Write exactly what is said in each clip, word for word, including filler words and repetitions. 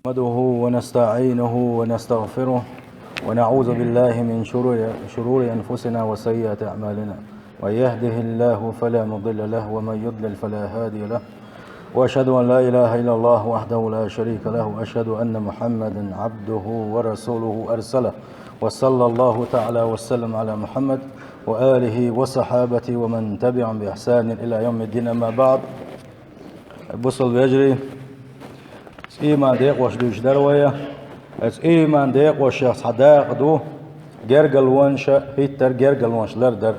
نحمده ونستعينه ونستغفره، ونعوذ بالله من شرور، شرور أنفسنا وسيئات أعمالنا. من يهده الله فلا مضل له، ومن يضلل فلا هادي له. وأشهد أن لا إله إلا الله وحده لا شريك له، وأشهد أن محمدا عبده ورسوله أرسله، وصلى الله تعالى وسلم على محمد وآله وصحابته ومن تبعهم بإحسان إلى يوم الدين. أما بعد. Бусалба вежарий, иман декъош дуьйцуш дара вай. Оцу иман декъошех цхьа дакъа ду гергарлонаш хӀиттар, гергарлонаш лардар.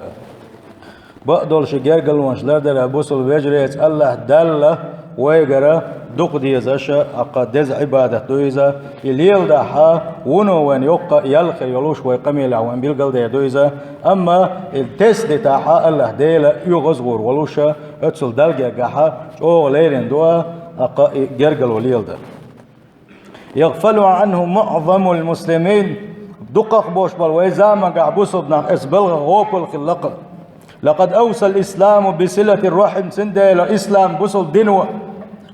Бакъдолуш и гергарлонаш лардар, бусалба вежарий, АллахӀ Далла вайгара дукха дезаш, аккха деза Ӏибадат ду иза. И леладахь, вуно вайна йоккха ял хир йолуш, вай къамелехь вайна билгалдер ду иза. Амма и тесна дитахь, АллахӀ Дела оьгӀаз гӀур волуш, оццул Далла гергахь чӀогӀа лерина ду, аккха и гергарло леладар. يغفل عنه معظم المسلمين. Дукхах болуш болу вай заманахь бусалба нах оцу балхах гӀопал хилла-кх. لقد أوصى الإسلام بصلة الرحم. Цундела ислам, бусалба дино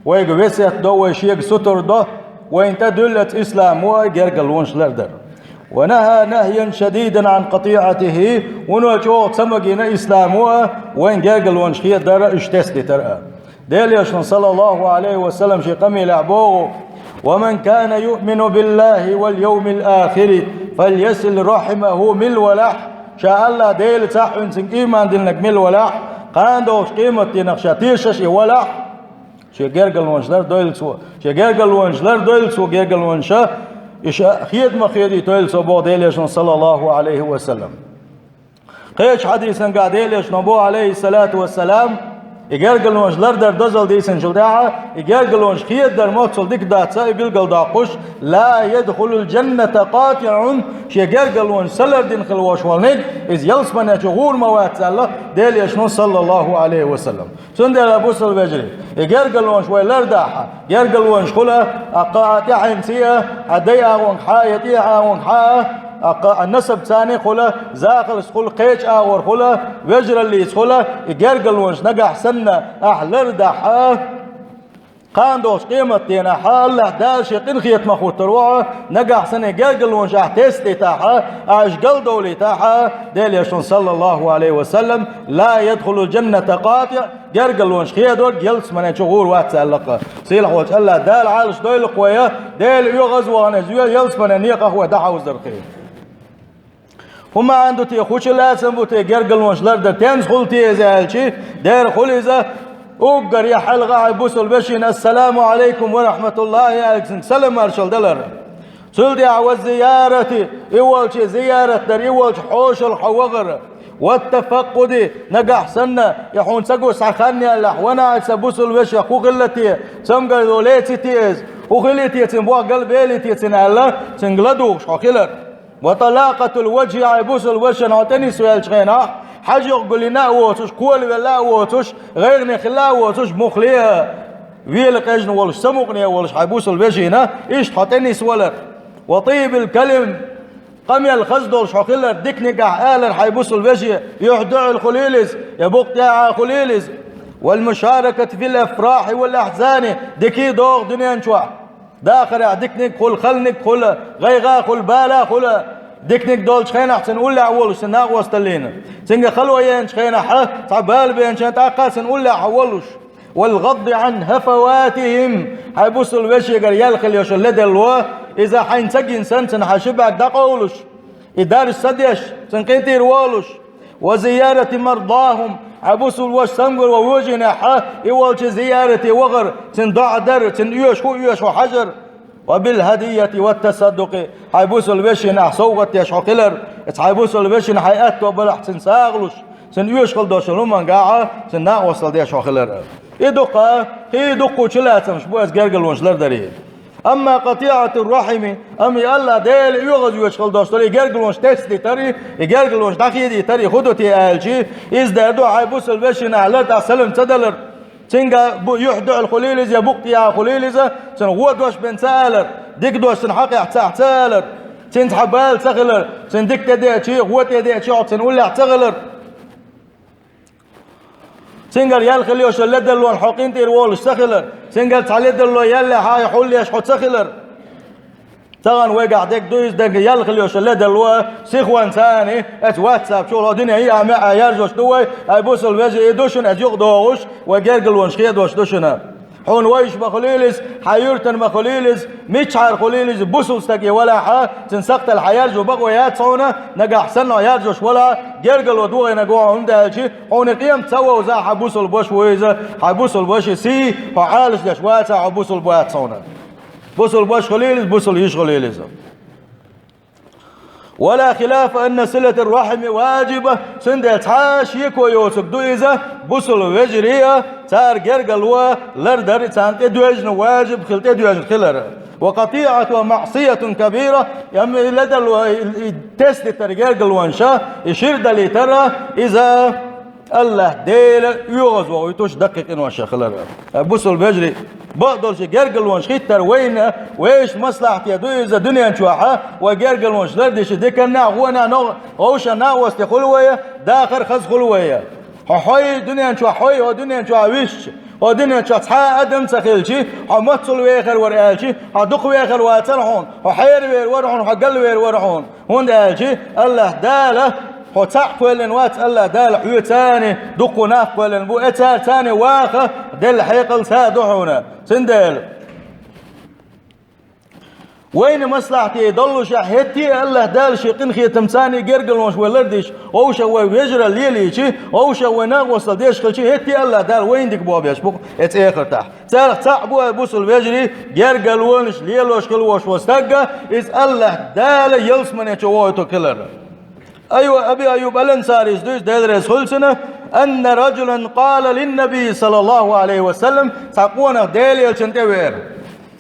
вайга весет до, вай шега сутара до, вайна тӀедуьллу оцу исламо гергарлонаш лардар. ونهى نهيا شديدا عن قطيعته. Вуно чӀогӀа ца магийна исламо вайна гергарлонаш хедар а, уьш тесна дитар а. Делан Элчано, саллаллаху Ӏалайхи ва саллам, шен къамелехь боху: ومن كان يؤمن بالله واليوم الآخر فليصل رحمه. Мила валахь, ша АллахӀ Делаца а, Ӏуьнцинга иман диллинарг мила валахь, кхана догӀучу къематдийнах ша тешаш а валахь, шен гергарлонаш лардойла цо, шен гергарлонаш лардойла цо, гергарлонаша и ша хеда ма хедийтойла цо, боху Делан Элчано, саллаллаху Ӏалайхи ва саллам. Кхечу хьадисангахь Делан Элчано боху, Ӏалайхиссалату вассалам, и гергарлонаш лардар дозалла дийцинчул тӀаьхьа, и гергарлонаш хедар моццул дика дац, и билгалдоккхуш: لا يدخل الجنة قاطع. Шен гергарлонаш ца лардина хилла волуш волниг, иза ялсамане чу гӀур ма вац аьлла Делан Элчано, саллаллаху Ӏалайхи ва саллам. Цундела, бусалба вежарий, и гергарлонаш вай лардахь, гергарлонаш хуьлу, аккха а тӀаьхьенца а, хьан дай агӀонгахь а, я тӀехьа агӀонгахь а, аккха а насаб царна хуьлу, захалца хуьлу, кхечу агӀор хуьлу, вежараллица хуьлу, и гергарлонаш нагахь санна ахь лардахь, кхана догӀучу къематдийнахь АллахӀ Дала шен къинхетамах хӀуттур ву хьо, нагахь санна и гергарлонаш ахь тесна дитахь, ахь уьш галдовлийтахь, Делан Элчано, саллаллаху Ӏалайхи ва саллам: لا يدخل الجنة قاطع. Гергарлонаш хедорг ялсамане чу гӀур вац аьлла-кх. Сийлахь волчу АллахӀ Дала Ӏалаш дойла-кх вай, Делан оьгӀаз вахана иза ялсаманен некъах вай дӀахьовзарх. ХӀун маьӀна ду те, хӀун чулацам бу те гергарлонаш лардар, тенца хуьлу те иза аьлча, дера хуьлу иза, уггаре хьалха хьайн бусалба вешина: «Ассаламу Ӏалайкум ва рахьматуллахӀи», аьлла, цуьнга салам-маршалла далар. Цул тӀаьхьа: «Ва зиярати», и волче зиярат дар, и волчу хьошалгӀа хьо вахар. «Ва тафаккъуди», нагахь санна, и хьуна ца гуш цхьа хан яьллехь, ванахь, сан бусалба вешех хӀун хилла те, цамгарш леций те иза, хӀун хилий те цуьнан, боху, галбелий те цуьнан аьлла, цуьнга ладугӀуш хьо хилар. «Ва талакъатул ваджхи», хьайн бусалба вешина хьо тӀенисвеллачу хенахь, хьажох гулина а воцуш, кхолавелла а воцуш, гӀайгӀане хилла а воцуш, муххале а, вела къежна волуш, самукъане а волуш хьайн бусалба вешина, иштта хьо тӀенисвалар. «Ва тӀийбил калим», къамел хаза долуш хьо хилар, диканиг ахь алар хьайн бусалба веше, юьхь-дуьхьал хуьлийла иза, я букъ тӀехьа хуьлийла иза. «Вал мушаракати фил афрахьи вал ахьзани», дика а догӀу дуьнен чохь. Дахарехь диканиг хуьлу, халаниг хуьлу, гӀайгӀа хуьлу, бала хуьлу. Диканиг долчу хенахь цуьнан уллехь волуш, цуьнан накъосталлина. Цуьнга хало еанчу хенахь цхьа бала беанчу хенахь тӀаккха а цуьнан уллехь волуш. «Вал гӀадди Ӏан хӀафаватихӀим», хьайн бусалба вешегара ял хила йолуш йолу ледарло, иза хьайна ца гина санна, цуьнан хьайн ши бӀаьрг дӀакъовлуш, и дарж ца деш, цуьнан къинтӀера волуш. «Ва зиярати мардахӀум», хьайн бусалба ваша самукъане ван вожийнехь, и волчу зиярате вахар, цуьнан доӀа дар, цуьнан оьшу хӀун оьшу хьажар. «Ва бил хӀадиййати ва тасаддукъи», хьайн бусалба вешина ахь совгӀат деш хьо хилар, хьайн бусалба вешина хьайн аьтто балахь цуьнан сагӀа луш, цуьнан оьшуш хила долчу хӀуманга ахь цуьнан накъосталла деш хьо хилар. И дукха, кхин дуккха чулацамаш бу иза гергарлонаш лардаре. Амма къатӀиӀатур рахьими, амма и АллахӀ Делан оьгӀаз йоьдуш хила долуш долу и гергарлонаш тесна дитар, и гергарлонаш дӀахедийтар, и хӀун ду те аьлча, иза дер ду хьайн бусалба вешина ахь лар тӀехь салам ца далар. Цуьнга бу-, юьхь-дуьхьал хуьлийла иза, я букъ тӀехьа хуьлийла иза, цуьнан гӀо дош бен ца алар, дика дош цуьнан хьокъехь цахь ца алар, цуьнца хьан бала ца хилар, цуьнан дика тӀедеачий, гӀо тӀедеачий хьо цуьнан уллехь ца хилар. Цуьнгара ял хила йолуш йолу ледарлонна хьо къинтӀера волуш ца хилар, цуьнгара цхьа ледарло яьллехь а хьулъеш хьо ца хилар. Тахан вайгахь дерг ду иза, дерг ял хила йиш йолуш ледарло сихонца, оцу WhatsApp чохь, хӀокху дуьненан йиъа-маьӀӀа яржош ду вай, ай бусалба вежарий, и ду шуна аса юкъадогӀуш, вай гергалонаш хедош ду шуна. Хьуна вайша ма хуьлийла иза, хьан юьртана ма хуьлийла иза, миччахьара хуьлийла иза, бусалба стаг и валахь, цуьнан сакхтал хьан яржо бакъо яц хьуна, нагахь санна хьо яржош валахь, гергало догӀийнарг ву хьо, хӀунда аьлча хьуна и къемат ца вовзахь, хьан бусалба ваша ву иза, хьан бусалба вашин сий хьо Ӏалашдеш вацахь, хьо бусалба вац хьуна. Бусалба ваша хуьлийла иза, бусалба йиша хуьлийла иза. ولا خلاف أن صلة الرحم واجبة, цундела цхьа а шеко йоцург ду иза, бусалба вежарий а, цара гергало лардар царна тӀедоьжна, важиб хила тӀедоьжна хилар. وقطيعتها معصية كبيرة, амма и ледарло, и, и тесна дитар гергалонаш, и шира далийтар, иза АллахӀ Дела оьгӀазвохуьйтуш даккхий къиношех хилар. Бусалба вежарий, бакъдолчу гергалонаш хӀиттар вайна, вешан маслахьате ду иза дуьнен чохь, вай гергалонаш лардича диканна а, гӀона а, ногӀ-, гӀовшанна а гӀосте хуьлу вай, дахар хаза хуьлу вай. Хьо хьой дуьнен чохь, хьой хьо дуьнен чохь висча, хьо дуьнен чохь цхьа а адам ца хилча, хьо мацалла вехар вара аьлча, хьо дукха вехар вацара хьуна, хьо хьеравер вара хьуна, хьо галвер вара хьуна. ХӀунда аьлча АллахӀ Дала хьо цхьаъ кхоьллина вац, АллахӀ Дала хьоьца а дуккха нах кхоьллина бу, и цара царна ваха делла хьекъал ца ду хьуна. Цундела вайна маслахьате доллушехь, хӀетте а АллахӀ Дала шен къинхетамца царна гергалонаш вай лардича, вовшах вай вежаралла лелийча, вовшах вай накъосталла деш хилча, хӀетте а АллахӀ Дала вайна дика боху беш бу-кх оцу эхартахь. Царах цхьаъ бу, ай бусалба вежарий, гергалонаш лелош хила волуш волу стаг, иза АллахӀ Дала ялсамане чу вохуьйтург хилар. Айва, Аби Айюб ал-Ансарис дуьйцу, Дела реза хуьлда цунна: «Анна раджулан къала линнабий саллаллаху алейхи ва саллям», цхьа къонах Делан элчанна тӀе а веара.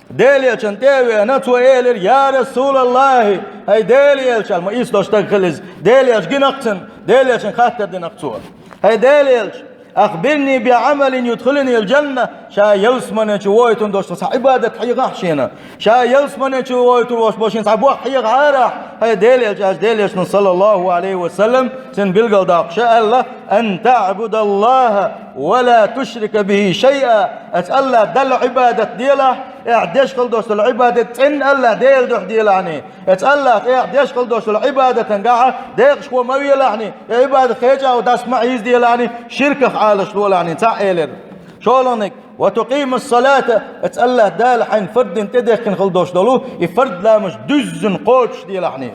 Делан элчанна тӀе а веана, цо элира: «Я Расулаллахи, хӀай Делан элча», аьлла, ма ийса долуш стаг хилла иза. Делан элча гина-кх цунна, Делан элчанна хаттар дина-кх цо. «ХӀай Делан элча, ахбирни би Ӏамалин юдхилунил джанна», ша ялсамане чу вохуьйтун долуш цхьа Ӏибадат хьехахьа шена. Ша ялсамане чу вохуьйтун волуш болу шен цхьа бохам хьехахьара, хӀай Делан элча, аьлча, Делан элчано, саллаллаху алейхи ва саллям, цуьнан билгалдоккхуш аьлла: «Ан таъбудаллаха ва ла тушрика бихи шайъа». Аса АллахӀ Далла Ӏибадат делахь, ахь деш хила долуш долу Ӏибадат цӀенна АллахӀ Делан дуьхьа делахьний. Аса АллахӀ тӀехь деш хила долуш долу Ӏибадатан гахьа декъашхо ма велахьний, и Ӏибадат кхечӀагӀа дас ма хьийзаделахьний, ширках Ӏалаш лолахьний, цхьаъ элира. ШолгӀаниг: «Ва тукъимас салата», аса АллахӀ Дала хьайна фард дина тӀедехкина хила долуш долу и фард ламазаш дуьззина кхочушделахьний.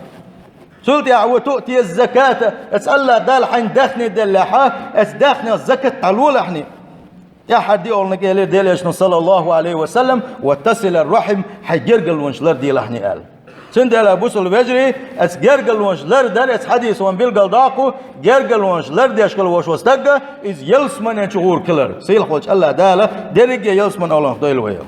Цул тӀаьхьа: «Ва туътияз заката», аса АллахӀ Дала хьайна даьхни деллехьа, аса даьхнех закат дӀалолахьний. ТӀаьххьара диъолниг элира Делан элчано, саллаллаху алейхи ва саллям: «Ва тасилар рахьим», хьайн гергалонаш ларделахьний аьлла. Цундела, бусалба вежарий, аса гергалонаш лардар, аса хьадисо вайна билгалдоккху, гергалонаш лардеш хила волуш волу стаг, иза ялсамане чу гӀур хилар. Сийлахь волчу АллахӀ Дала дерриге а ялсаманин оланах дойла вай.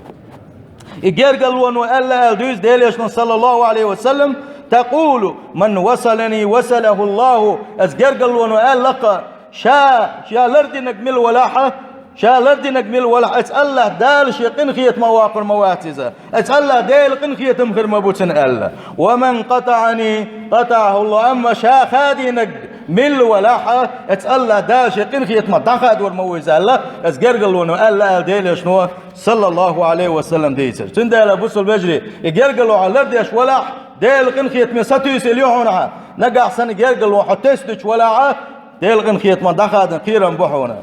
И гергалло аьлла аьлла дуьйцу Делан элчано, саллаллаху алейхи ва саллям: «Такъулу: ман васалани васалаху Аллаху». Аса гергалло аьлла-кх: «Ша, ша лардинарг мила валахь, ша лардинарг мила валахь, аса АллахӀ Дала шен къинхетамах воккхур ма вац иза. Аса АллахӀ Делан къинхетам хир ма бу цунна», аьлла. «Ва ман къатаъани къатаъаху Аллах». Амма ша хадийнарг мила валахь, аса АллахӀ Дала шен къинхетамах дӀахадор ма ву иза аьлла, аса гергалло аьлла аьлла Делан элчано, саллаллаху алейхи ва саллям, дийцира. Цундела, бусалба вежарий, и гергалло хьан лардеш валахь, Делан къинхетаме сатуьйсийла ю хьуна хьан. Нагахь санна гергалло хьо тесна дуьтуш валахь, Делан къинхетамах дӀахадана кхерам бу хьуна.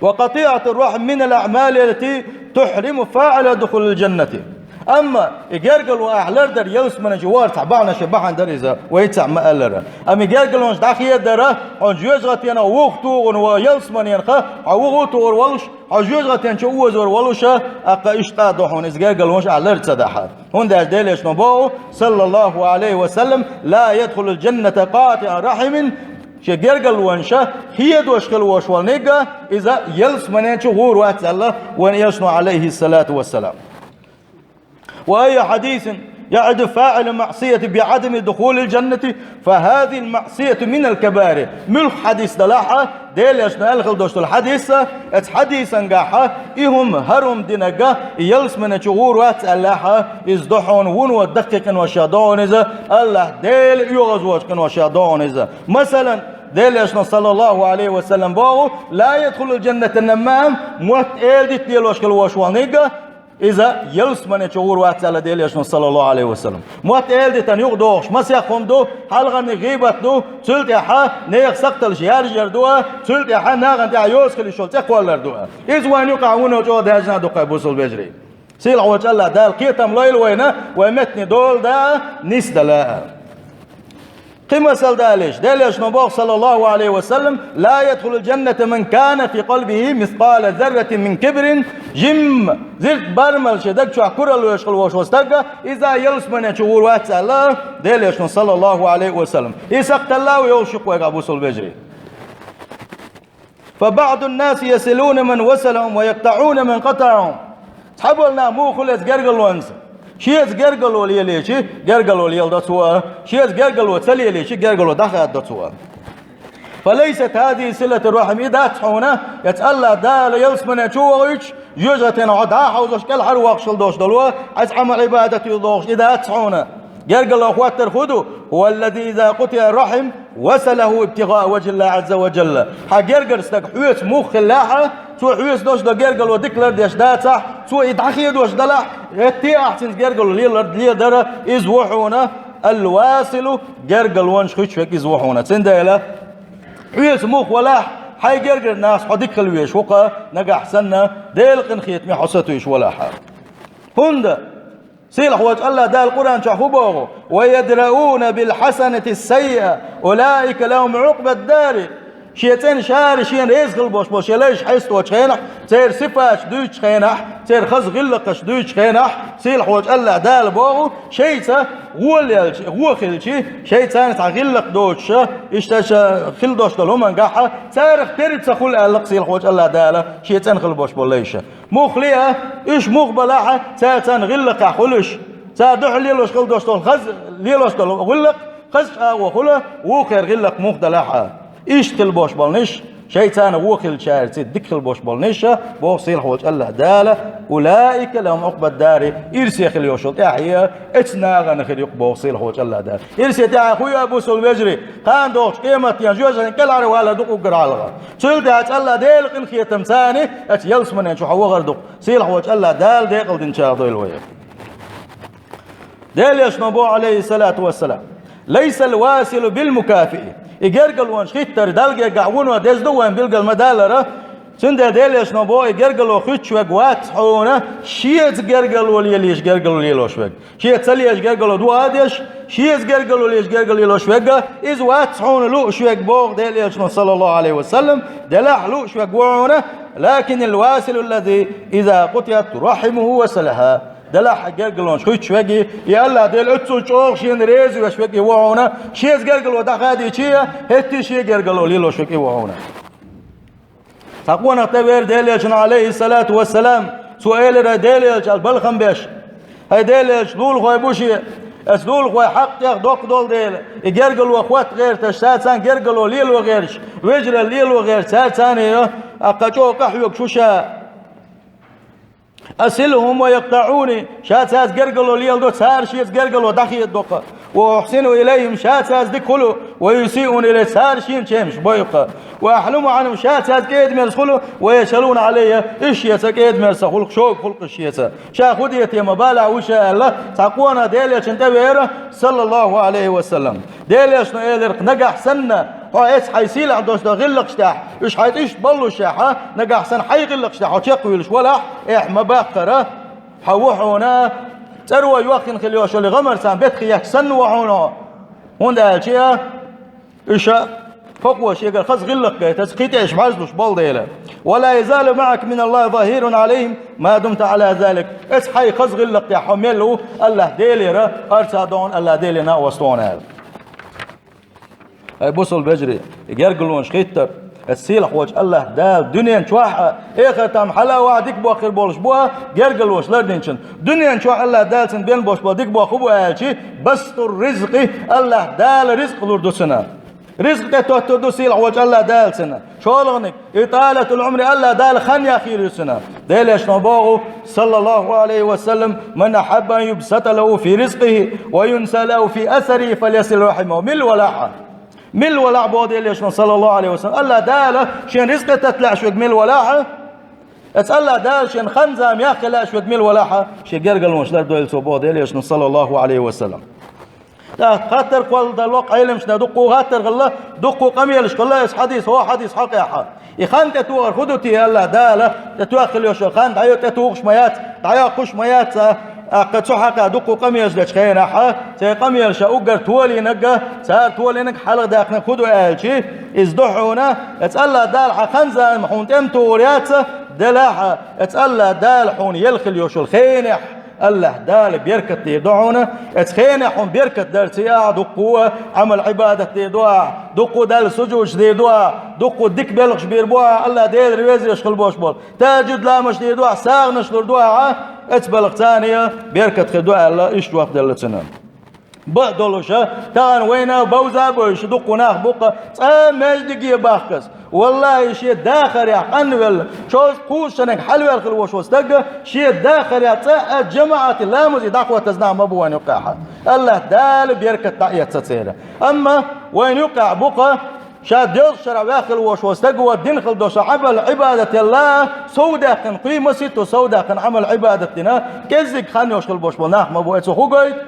«Ва къатиъатур рахьм минал аъмали ллати тухьриму фаъила духулил джаннати». Амма и гергалло ахь лардар ялсамане чу вахар цхьа бахьана, шен бахьана дара иза, вай цхьаъ ма-аллара. Амма и гергаллонаш дӀахедара, хьуна жоьжахатенах вуха тухур ву ялсаманенах, хьо вуха тухур волуш, хьо жоьжахатен чу озор волуш, аккха иштта къа а ду хьуна иза гергаллонаш ахь лар ца дахь. ХӀунда аьлча Делан элчано боху, саллаллаху алейхи ва саллям: «Ла ядхулул джанната къатиъу рахьимин». Шен гергаллонаш хедош хила волуш волу нигга, иза ялсамане чу гӀур вац аьлла вайн элчано, алейхиссалату вассалам. «Ва айю хьадисин яъиду фаъила маъсияти би Ӏадами духулил джаннати, фа хазихил маъсияту минал кабаир». Муьлхха хьадис далахь а, Делан элчано аьлла хила долуш долу хьадис, оцу хьадисан гахь и хӀума, хӀара хӀума динарг, и ялсамане чу гӀур вац аьллехь а, иза ду хьуна вуно даккхий къиношех ду хьуна иза, АллахӀ Дела оьгӀазвочу къиношех ду хьуна иза. Масалан, Делан элчано, саллаллаху алейхи ва саллям, боху: «Ла ядхулул джанната наммам», мотт эладита лелош хила волуш волу нигга, Иза ялсмане чу гӀур вац аьлла Делан Элчано, саллаллаху Ӏалайхи ва саллам. Мотт эладитана юхадогӀуш масех хӀума ду, хьалхарниг гӀийбат ду, цул тӀаьхьа нехан сакхталш яржар ду, цул тӀаьхьа нахана тӀехьа йоса хила йиш йолу цӀе кхоллар ду. Иза вайна юкъахь вуно чӀогӀа даьржина ду-кх, бусалба вежарий. Сийлахь волчу АллахӀ Дала кхетам лойла вайна, вай меттане дола дан. Кхин масал далийча, Делан Элчано боху, саллаллаху Ӏалайхи ва саллам: «لا يدخل الجنة من كان في قلبه مثقال ذرة من كبر». Жимма зират бармал шен даг чохь куралла веш хила волуш волу стаг, иза ялсмане чу гӀур вац аьлла Делан Элчано, саллаллаху Ӏалайхи ва саллам. И сакхталла а ву йолуш ю-кх вайгахь, бусалба вежарий. «فبعض الناس يصلون من وصلهم ويقطعون من قطعهم». Цхьаболу нах муха хуьлу иза гергарлонца? Шеца гергарло лелийча, гергарло леладо цо, шеца гергарло ца лелийча, гергарло дӀахададо цо. «فليست هذه صلة الرحم», и дац хьуна, эца АллахӀ Дала ялсмане чу вохуьйтуш, жоьжахатина хьо дӀа а хьовзош, кӀелхьара воккхуш хила долуш долу, хьайца Ӏамал-Ӏибадат юьлла дохуш, и дац хьуна. Гергарло хоттар хӀун ду? «هو الذي إذا قطع الرحم وصله ابتغاء وجه الله عز وجل». Хьан гергара стаг хьоьца муха хиллехь а, цо хьоьца долуш долу гергарло дика лардеш дацахь, цо и дӀахедош далахь, хӀетте а ахь цуьнца гергарло лелар-, леладара, иза ву хьуна «الواصل», гергарлонаш хуьттуш верг иза ву хьуна. Цундела хьоьца муха валахь, хьайн гергара нахаца хьо дика хила везаш ву-кх, нагахь санна Делан къинхетаме хьо сатуьйсуш валахь. ХӀунда Сийлахь волчу АллахӀ Дала Къуръан чохь хӀун боху? «ويدرءون بالحسنة السيئة أولئك لهم عقبى الدار». Шен цӀена шара шена реза хила болуш болу шен лайш хьесточу хенахь, церан сифаташ дуьйцучу хенахь, церан хаза гӀиллакхаш дуьйцучу хенахь, сийлахь волчу АллахӀ Дала боху, шайца гӀо лелча, гӀо хилча, шайца цхьа гӀиллакх доцуша, иштта ша хила долуш долу хӀумангахьа, царах тера ца хуьлу аьлла-кх сийлахь волчу АллахӀ Дала шен цӀена хила болуш болу лайша. Муха ле а, уьш муха балахь а, цара царна гӀиллакхехь хуьлуш. Цара дуьхьал лелош хила долуш долу хаза, лелош долу гӀиллакх, хаза чӀагӀо хуьлу, вукхеран гӀиллакх муха далахь а. Иштта хила болуш болниш, шайца гӀо хилчаьрца дика хила болуш болниш, боху сийлахь волчу АллахӀ Дала, «أولئك لهم عقبى الدار», ирсе хила йолуш йолу тӀаьхье, эцу нахана хир ю-кх боху сийлахь волчу АллахӀ Дала. Ирсе тӀаьхье хӀун ю, бусалба вежарий, кхана догӀучу къематдийнахь жоьжахатин кӀелхьара валар ду-кх уггар хьалха. Цул тӀаьхьа цу АллахӀ Делан къинхетамца царна, эцу ялсамане чу хьо вахар ду-кх. Сийлахь волчу АллахӀ Дала декъал динчарах дойла вай. Делан Элчано боху, Ӏалайхиссалату вассалам: «ليس الواصل بالمكافئ». И гергарлонаш хӀиттар Далла гергахь вуно деза ду вайн билгал ма-даллара. Цундела Делан Элчано боху, и гергарло хуьттуш верг вац хьуна, шеца гергарло лелийча гергарло лелош верг. Шеца ца лелаш гергарло дохадеш, шеца гергарло лелаш гергарло лелош верг, иза вац хьуна лууш верг, боху Делан Элчано, саллаллаху Ӏалайхи ва саллам, делахь лууш верг ву хьуна, «لكن الواصل الذي إذا قطعت رحمه وصلها». Делахь гергарлонаш хуьттуш верг, и АллахӀ Дела оццул чӀогӀа шена реза веш верг и ву хьуна, шеца гергарло дӀахадийча, хӀетте а шен гергарло лелош верг и ву хьуна. Цхьа къонах тӀевеара Делан Элчанна, Ӏалайхиссалату вассалам, цо элира Делан Элчанна балхам беш: «ХӀай Делан Элча, лулахой бу шен, аса лулахой хьакъ тӀех доккха долу дела, и гергарло хотта гӀерташ, цара царна гергарло лело гӀерташ, вежаралла лело гӀерташ, цара царна а кхачо къахьоьгуш ву ша». «أصلهم ويقطعوني», ша цаьрца гергарло леладо, цара шеца гергарло дӀахедадо-кх. «وأحسن إليهم», ша цаьрца дика хуьлу, «ويسيئون إلي», цара шена чемаш бойу-кх. «وأحلم عنهم», ша цаьрца кӀеда-мерза хуьлу, «ويجهلون علي», уьш шеца кӀеда-мерза ца хуьлу-кх, шога хуьлу-кх уьш шеца. Ша хӀун де те ма балахь ву ша аьлла, цхьа къонах Делан Элчанна тӀевеара, саллаллаху Ӏалайхи ва саллам. Делан Элчано элира-кх: «Нагахь санна хьо эцу хьайн сийлахь долуш долу гӀиллакхаш тӀехь, уьш хьайца иштта боллушехь, нагахь санна хьайн гӀиллакхаш тӀехь хьо чекхвуьйлуш валахь, эхь ма баккхара, хьо ву хьуна цӀаро йохйина хила йолуш йолу гӀамарца бетахъетташ санна ву хьуна хьо». ХӀунда аьлча уьш хӀокхо шегара хаза гӀиллакх гайтаза, кхин тӀе уьш бӀаьрзе луш болу дела. «ولا يزال معك من الله ظهير عليهم ما دمت على ذلك». Эцу хьайн хаза гӀиллакх тӀехь хьо мел ву, АллахӀ Делера арца а догӀу хьуна, АллахӀ Деле накъост ву хьуна аьлла. Ай, бусалба вежарий, и гергарлонаш хӀиттар, эцу сийлахь волчу АллахӀ Дала дуьнен чохь а, эхартахь а хьала а ваха дика боккхир болуш бу а, гергарлонаш лардинчун. Дуьнен чохь АллахӀ Дала цунна бен болуш болу дика боккха хӀун бу аьлча, «بسط الرزق», АллахӀ Дала ризкъ лур ду цунна. Ризкъ тӀетоттур ду сийлахь волчу АллахӀ Дала цунна. ШолгӀаниг, «إطالة العمر», АллахӀ Дала хан яхйийр ю цунна. Делан Элчано боху, саллаллаху Ӏалайхи ва саллам: «من أحب أن يبسط له في رزقه وينسأ له في أثره فليصل رحمه». Мила валахь а. Мила валахь а, боху Делан Элчано, саллаллаху Ӏалайхи ва саллам. АллахӀ Дала шен ризкъ тӀетатта лаьаш верг мила валахь а, Эцу АллахӀ Дала шен хан-зама яхъе лаьа шуьга мила валахь а, шен гергарлонаш лардойла цо боху Делан Элчано, саллаллахӀу Ӏалайхи ва саллам. ТӀаккха хаттар кхолладалло Ӏеламнаха, дуккха хаттар хилла, дуккха къамелаш хилла, эцу хьадис, хӀокху хьадис хьакъехь. И хан тӀетохар хӀун ду те, АллахӀ Дала тӀетоьхна хила йолуш йолу хан дӀайо-, тӀетухуш ма яц, дӀайоккхуш ма яц, а, тӀаккха цу хьакъехь дуккха къамелаш дечу хенахь, церан къамелаша уггар толийнарг, цара толийнарг хьалха даьккхинарг хӀун ду аьлча, иза ду хьуна, эцу АллахӀ Дала хьан хан-зама хьуна тӀе ма тухур яц, делахь а, эцу АллахӀ Дала хьуна елла хила йолуш йолу хенехь, АллахӀ Дала беркат дийр ду хьуна, эцу хенехь хьуна беркат дарца ахь дуккха а Ӏамал-Ӏибадат дийр ду ахь, дуккха а Далла сужудаш дийр ду ахь, дуккха а дика белхаш бийр бу ахь, АллахӀ Делера везаш хила болуш болу. Тахьажуд ламазаш дийр ду ахь, сагӀанаш лур ду ахь, эцу белхаца а беркат хир ду аьлла, иштта жоп делла цуьнан. Бакъ долуш, тахана вайна бовза а бовзуш дуккха нах бу-кх, цкъа маьждиге бахказ. ВаллахӀи, шен дахарехь къанвелла, шовзткъа кхузткъа шарниг хьалаваьлла хила волуш волу стаг, шен дахарехь цкъа а жамаӀате ламазе дӀахӀоттаза нах ма бу вайна юккъехь. АллахӀ Дала беркат дӀаэцна церан. Амма вайна юккъехь бу-кх, ша доьзалшкара ваьхна хила волуш волу стаг, ван дина хила долуш Ӏамал-Ӏибадат елла, сов даьккхина, кхин масийтта сов даьккхина Ӏамал-Ӏибадат дина, кӀеззиг хан йолуш хила болуш болу нах ма бу. Эцо хӀун гойту?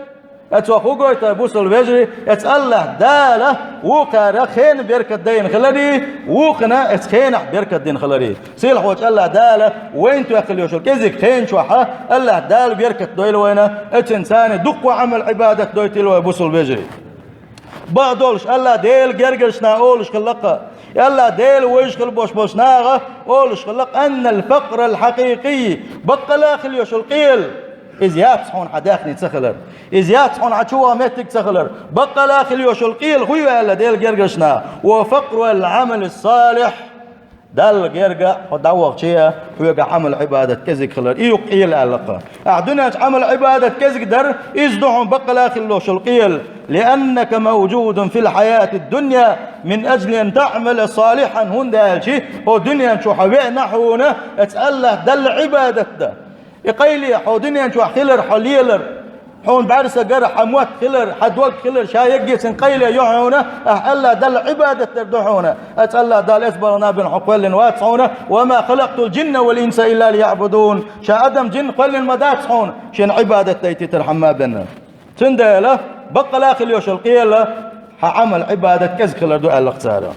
Эцо хӀун гойту, бусалба вежарий? Эцу АллахӀ Дала вукхара хенан беркат дайна хиларе, вукхана эцу хенахь беркат дина хиларе. Сийлахьчу АллахӀ Дала вайна тоьхна хила йолуш йолу кӀезиг хенан чохь АллахӀ Дала беркат дойла вайна, эццинца дуккха Ӏамал-Ӏибадат дойтийла вай, бусалба вежарий. Бакъ долуш, АллахӀ Делан гергарчу наха олуш хилла-кх, АллахӀ Дела вевзаш хила болуш болчу наха олуш хилла-кх: «Аннал факърал хьакъикъий», баккъала а хила йолуш йолу къела, иза яц хьуна хьан даьхни ца хилар, иза яц хьуна хьан чу ваха меттиг ца хилар. Баккъала а хила йолуш йолу къела хӀун ю аьлла Делан гергарчу наха? «Ва факърул Ӏамали салихь». Далла герга хьо дӀавахча а, хьоьга Ӏамал-Ӏибадат кӀезиг хилар, и ю-кх къела аьлла-кх. Ахь дуьнен чу Ӏамал-Ӏибадат кӀезиг дар, иза ду хьуна баккъала а хила йолуш йолу къела. «Лианнака мавжудун фил хьаяти дунья мин ажли ан таъмала салихьан», хӀунда аьлча хьо дуьнен чу хьо веана хьуна эцу АллахӀ Далла Ӏибадат дан. И къайле хьо дуьнен чохь хилар, хьо лелар, хьуна бӀаьрса гар, хьан мотт хилар, хьан дог хилар, ша еггесина къайле ю хьуна, ахь АллахӀ Далла Ӏибадат дар ду хьуна. Эцу АллахӀ Дала эцу балха нах бина хьо кхоьллина вац хьуна: «Ва ма халакътул джинна вал инса илла лияъбудун». Ша адам, жин кхоьллина ма дац хьуна, шена Ӏибадат дайтийтархьама бен. Цундела баккъала а хила йолуш йолу къела хьан Ӏамал-Ӏибадат кӀезиг хилар ду аьлла-кх цара.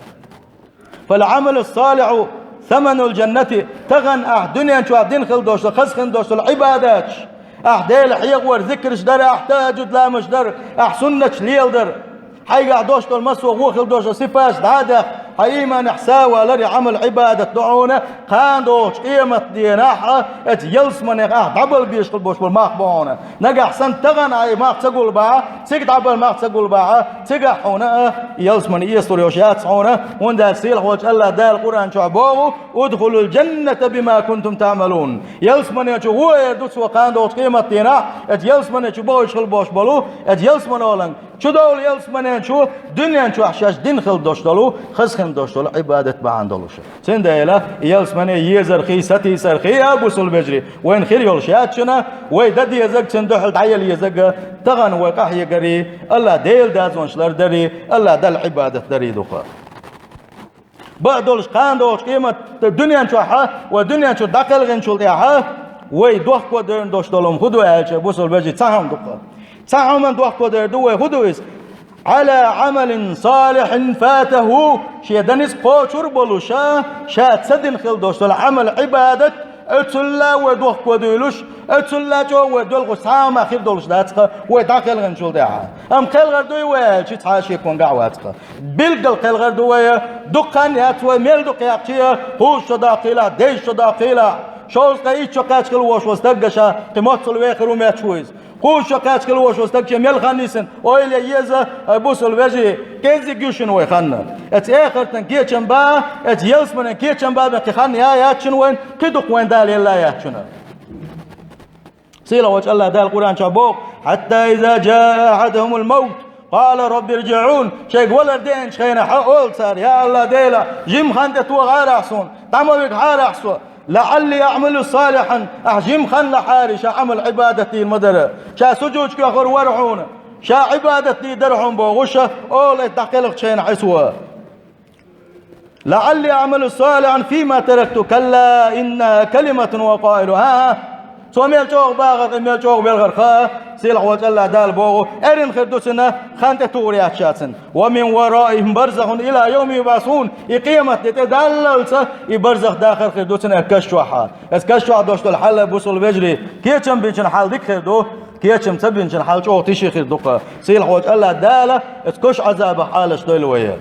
«Фал Ӏамалу салихьу саманул джаннати», тахана ахь дуьнен чохь дина хила долуш долу, хаза хила долуш долу Ӏибадаташ, ахь Дела хьехор, зикраш дар, ахь тахьажуд ламазаш дар, ахь суннаташ леладар, хьайгахь долуш долу массо а вон хила долуш долу сипаташ дӀа а даьккха, хьан ийманехь са а валар, и Ӏамал-Ӏибадат ду хьуна, кхана догӀучу къематдийнахь а, эцу ялсаманех ахь дӀабала безаш хила болуш болу мах бу хьуна. Нагахь санна тахана ахь и мах ца гулбахь, цига дӀабала мах ца гулбахь, цигахь хьуна а ялсамане эцалур йолуш яц хьуна, хӀунда аьлча сийлахьчу АллахӀ Дала Къуръан чохь боху: «Удхулул джанната бима кунтум таъмалун». Ялсамане чу гӀо эр ду цо кхана догӀучу къематдийнахь, эцу ялсамане чу бохуьйтуш хила болуш болу, эцу ялсамане олан чу довла ялсамане чу, дуьнен чохь шаьш дина хила долуш долу, хаза хила долуш долу Ӏибадат бахьана долуш. Цундела ялсамане езархий, сатийсархий а, бусалба вежарий, вайна хир йолуш яц шуна, вай дан дезарг, цуьнан дуьхьал дӀаяла езарг, тахана вай къахьегарий, АллахӀ Делан дозанаш лардарий, АллахӀ Далла Ӏибадат дарий ду-кх. Бакъ долуш, кхана догӀучу къемат дуьнен чохь а, вай дуьнен чу дӀакхелхинчул тӀаьхьа, вай дохко девр долуш долу хӀума хӀун ду аьлча, бусалба вежарий, цхьа хӀума ду-кх. Цхьа хӀуманна дохко девр ду вай, хӀун ду иза? «Ӏала Ӏамалин салихьин фатаху», шен дан ницкъ кхочур а болуш, ша ца дина хила долуш долу Ӏамал-Ӏибадат, оцулла вай дохко дуьйлуш, оцулла чӀогӀа вай доьлхуш цхьа а хӀума хир долуш дац-кх вай дӀакхелхинчул тӀаьхьа. Амма кхелхар дуй вай аьлча, цхьа а шеконга а вац-кх. Билггал кхелхар ду вай, дукха хан яц вай мел ду кхаьчча, кхузткъа шо доккхийла, дезткъа шо доккхийла, шовзткъе итт шо кхаьчча хила волуш волу стаг а ша кхин моццул вехар ву моьттуш ву иза. Кхузткъа шо кхаьчча хила волуш волу стаг шен мел хан йисина, ойла е еза, ай бусалба вежарий, кӀеззиг ю шуна вай хан. Эцу эхартан кечам бан, эцу ялсаманин кечам бан бен кхин хан я яц шуна вайна, кхин дукха вайна Дала елла яц шуна. Сийлахьчу АллахӀ Дала Къуръан чохь боху: «Хьатта иза джаа ахьадахумул мавт, къала рабби рджиӀун». Шайга валар деанчу хенахь а олу цара: «Я АллахӀ Дела, жимма хан тӀе тохахьара ахь суна, дӀа ма вигахьара ахь со, лаӀалли аӀмалу салихьан», ахь жимма хан лахьара, ша Ӏамал-Ӏибадат дийр ма дара, ша сужудаш кхоьхур вара хьуна, ша Ӏибадат дийр дара хьуна бохуш, олу эцу дӀакхелхачу хенахь эцо. لعلي أعمل صالحا فيما تركت كلا إنها كلمة هو قائلها. Цо мел чӀогӀа багӀар, мел чӀогӀа белхар ха, сийлахь волчу АллахӀ Дала боху, эрна хир ду цуьнан хан тӀе тухур яц ша цуьнан. ومن ورائهم برزخ إلى يوم يبعثون. И къемат де тӀедаллалца и барзах дахар хир ду цуьнан каш чохь. Эс каш чохь долуш долу хьал, бусул вежарий, кечам бинчун хьал дика хир ду, кечам ца бинчун хьал чӀогӀа тишин хир ду-кха. Сийлахь волчу АллахӀ Дала эс каш Ӏазабах Ӏалаш дойла вай.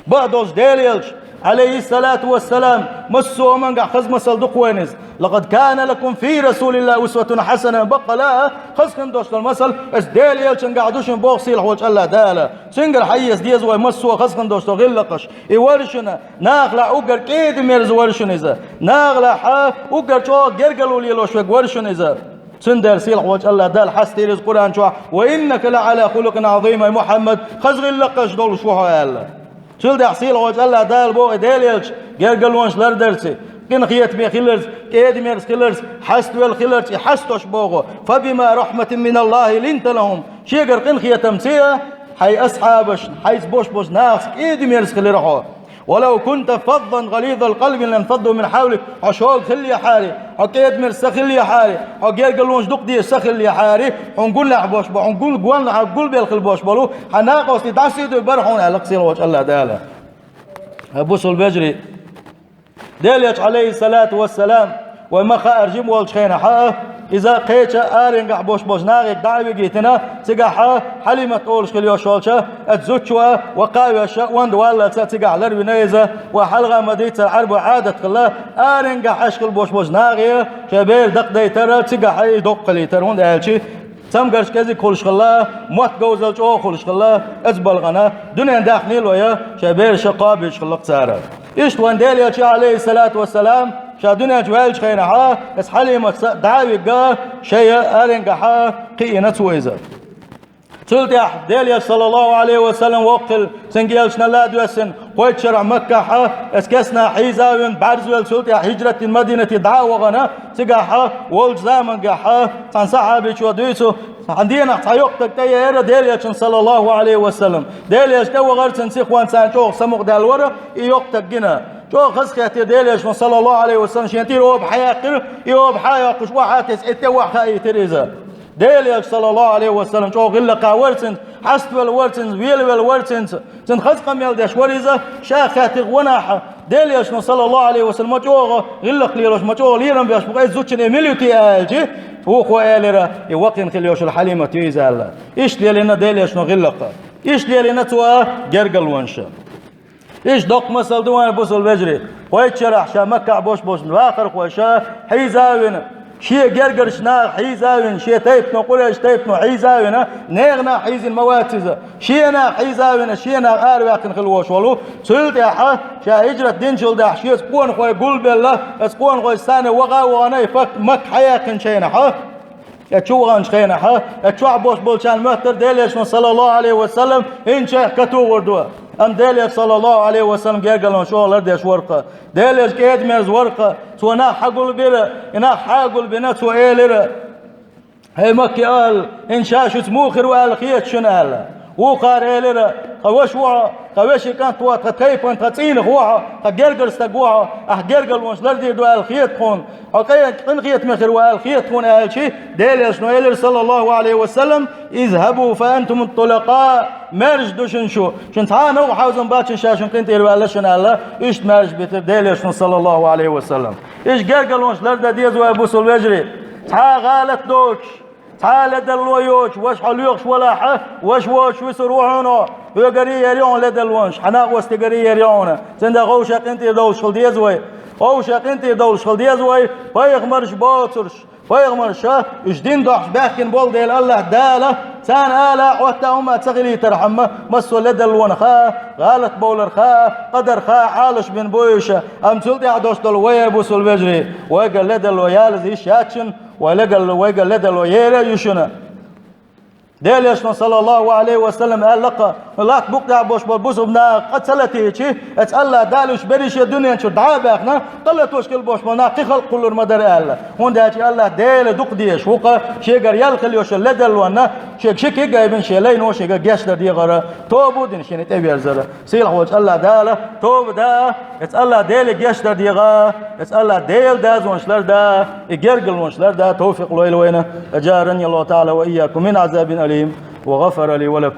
Бакъдолуш Делан элча, Ӏалайхиссалату вассалам, массо а хӀумангахь хаза масал ду-кх вайна иза. لقد كان لكم في رسول الله أسوة حسنة. Баккъала а, хаза хин долуш долу масал эс Делан элчангахь ду шуна боху сийлахь волчу АллахӀ Дала. Цуьнгара хьаэца деза вай массо а хаза хин долуш долу гӀиллакхаш. И вара шуна, нахалахь уггар кӀеда-мерза вара шуна иза. Нахалахь а уггар чӀогӀа гергарло лелош верг вара шуна иза. Цундела сийлахь волчу АллахӀ Дала хьастийра иза Къуръан чохь: وإنك لعلى خلق عظيم, ай Мухьаммад, хаза гӀиллакхаш долуш ву хьо аьлла. Цул тӀаьхьа сийлахь волчу АллахӀ Дала боху и Делан элча гергарлонаш лардарца, къинхетаме хиларца, кӀеда-мерза хиларца, хьаставелла хиларца, и хьастош боху: فبما رحمة من الله لنت لهم. Шегара къинхетамца а хьайн асхьабашна, хьайца бош болчу нахаца кӀеда-мерза хилира хьо. ولو كنت فظا غليظ القلب لانفضوا من حولك. Хьо шога хиллехьара, хьо кӀеда-мерза ца хиллехьара, хьо гергарлонаш дукха дезаш ца хиллехьара, хьуна гулбелла бош бо, хьуна гул-, гонна хьо гулбелла хила бош болу хьан накъостий дӀасадуьйцур бара хьуна аьлла-кх сийлахь волчу АллахӀ Дала. Ай бусул вежарий, Делан элча, Ӏалайхиссалату вассалам, вай ма-хаъара, жима волчу хенахь а, иза кхечу аренгахь бош болчу нахе дӀа а вигийтина, цигахь а Хьалимат олуш хила йолуш йолчу оцу зудчо а, вакха а веш, онда валлалца цигахь ларвина иза. Вай хьалха ма-дийццара, Ӏаьрбойн Ӏадат хилла, аренгахь Ӏаш хила бош болчу нахе шайн бер дакхадайтар, цигахь а и доккха хилийтар, хӀунда аьлча цамгарш кӀезиг хуьлуш хилла, мотт говзалла чӀогӀа хуьлуш хилла, оцу балхана дуьненна даьхнийла вай шайн бераш кхобуьйтуш хилла-кх цара. Иштта вайн Делан элча, Ӏалайхиссалату вассалам, ша дуьнен чу ваьллачу хенахь а, эс Хьалиматца дӀа а вигна, шайн аренгахь а кхиийна цо иза. Цул тӀаьхьа Делан элча, саллаллаху Ӏалайхи ва саллам, воккха хилла, цуьнга элчанал а доьссина, кхойтта шарахь Маккахь а, эс кеснахь хьийза а вина, бӀаьрзавелла, цул тӀаьхьа хӀижрат дина Мадинате дӀа а вахана, цигахь а волчу замангахь а цхьана сахьабичо дуьйцу, цхьана дийнахь цхьа йоккха стаг тӀееара Делан элчанна, саллаллаху Ӏалайхи ва саллам. Делан элча тӀевахара цуьнан сихонца, царна чӀогӀа самукъадаьлла вара и йоккха стаг гина. ЧӀогӀа хазахеттира Делан элчано, саллаллаху Ӏалайхи ва саллам, шен тӀера оба хьаяккхира, и оба хьа а йоккхуш, охьа а тесна, и тӀе охьахаийтира иза. Делан элча, саллаллаху Ӏалайхи ва саллам, чӀогӀа гӀиллакхехь вара цуьнца, хьаставелла вара цуьнца, велавелла вара цуьнца, цуьнан хаза къамел деш вара иза, ша хаьттира ванахь, Делан элчано, саллаллаху Ӏалайхи ва саллам, ма чӀогӀа гӀиллакх лелош, ма чӀогӀа лерам беш бу-кх иза зудчун, и мила ю те аьлча, вукхо элира, и вакхийна хила йолуш йолу Хьалимат ю иза аьлла. Иштта лелийна Делан элчано гӀиллакх. Иштта лелийна цо гергарлонаш. Иштта доккха масал ду вайн, бусул вежарий. Кхойтта шарахь ша Маккахь бош болчу вахархоша хьийза а вина, шен гергарчу наха хьийза а вина, шен тайпано, Къурайш тайпано хьийза а вина, нехан нах хьийзина ма вац иза. Шен нах хьийза а вина, шен нах араваьккхина хила волуш волу. Цул тӀаьхьа, ша хӀижрат динчул тӀаьхьа, шеца къонахой гулбелла, аса къонахой санна ваха а вахана, и Фак-, Макка хьаяьккхинчу хенахь, а? Э, чу ваханчу хенахь, а? Э, чохь бош болчарна моьттура Делан элчано, саллаллаху Ӏалайхи ва саллам, хӀинца шайх катухур ду. Амма Делан элча, саллаллаху Ӏалайхи ва саллам, гергарлонаш чӀогӀа лардеш вара-кх. Делан элча кӀеда-мерза вара-кх. Цо нах хьагулбира, и нах хьагулбина, цо элира: «ХӀей, Макки ахӀл, хӀинца ша шуьца муха хир ву аьлла хета шуна?» — аьлла. Вукхара элира: «Тхан ваша ву хьо, тхан вешин кӀант ву хьо, тхан тайпан, тхан цӀийнах ву хьо, тхан гергара стаг ву хьо, ахь гергарлонаш лардийр ду аьлла хета тхуна, хьо къе-, къинхетаме хир ву аьлла хета тхуна», — аьлча, Делан элчано элира, саллаллаху Ӏалайхи ва саллам: «اذهبوا فأنتم الطلقاء». Маьрша ду шуна шу, шуна цхьа а новкъа хьовзам бац шуна, ша шуна къинтӀера ваьлла шуна аьлла, иштта маьрша битира Делан элчано, саллаллаху Ӏалайхи ва саллам. Иштта гергарлонаш лардан деза вай, бусул вежарий. Цхьа а гӀалат доцуш, цхьа а ледарло йоцуш, ваша хьо лоьхуш валахь, ваша воцуш висур ву хьуна. Хьоьгара а яр ю хьуна ледарлонаш, хьан накъостигара а яр ю хьуна. Цундела хӀокху шайн къинтӀера довлуш хила деза вай. ХӀокху шайн къинтӀера довлуш хила деза вай, пайхамарш боцурш. Пайхамарша уьш дин дохьуш баьхкина болу дела, АллахӀ Дала царна ала Ӏотта а хӀума ца хилийтархьама, массо а ледарлонах а, гӀалатбовларх а, къадарх а Ӏалашбина бу уьш. Амма цул тӀаьхьа дош долу вай, бусул вежарий, вайгара ледарло ялаза йиш яц шуна, вай легал-, вайгара ледарло ер а ю шуна. Делан Элчано, саллаллаху Ӏалайхи ва саллам, аьлла-кх, латта букъ тӀехь болуш болу бусулба нах къа ца латийча, эцу АллахӀ Дала уьш берриш а дуьнен чуьра дӀа а баьхна, къа латош хилла болуш болу нах кхин халкъ кхуллур ма дара аьлла. ХӀунда аьлча АллахӀ Дела дукха дезаш ву-кх, шегара ял хила йолуш йолу ледарлонна, шега ши куьг а айбина шен лайно шега гечдар дехар, тоба а дина шена тӀевирзар. Сийлахьволчу АллахӀ Дала тоба дан, эцу АллахӀ Деле гечдар дехар, эцу АллахӀ Делан дозанаш лардан, и гергарлонаш лардан товфикъ лойла вайна. أجارني الله تعالى وإياكم من عذاب أليم وغفر لي ولكم.